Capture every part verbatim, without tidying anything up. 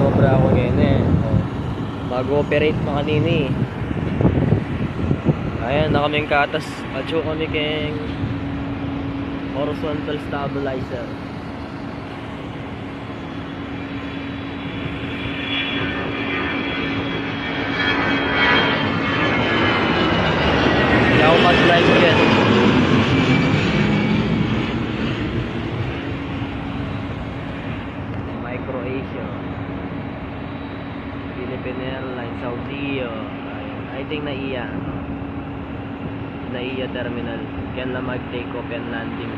Sobra ku keni. O. Mag-ooperate pa kanini. Ayan na kaming katas. Atsu kami keng horizontal stabilizer. Hindi ako mag-live yan. Micro Asia, Philippine Airlines, Saudia. Ayun. I think NAIA. NAIA terminal. Keni la mag-take off and landing.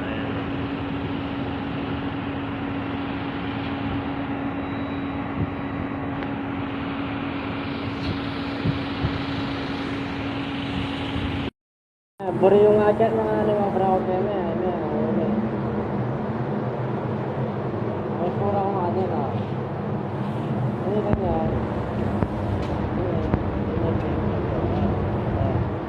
Ayan. Buri yung akyat, mga ano, mga brown, yan, yan, yan, yan. May pura kong ano, no? Hindi ganyan. Hindi, hindi, hindi, hindi, hindi, hindi, hindi, hindi,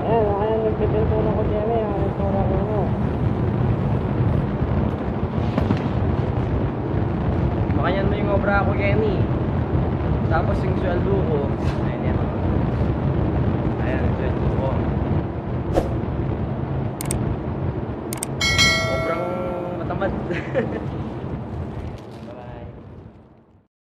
Ayan, ayan, nagpipintura ku diyan, eh, ang pintura ku, no? Makanyan mu ing obra ku keni. Tapos ing sweldo ku,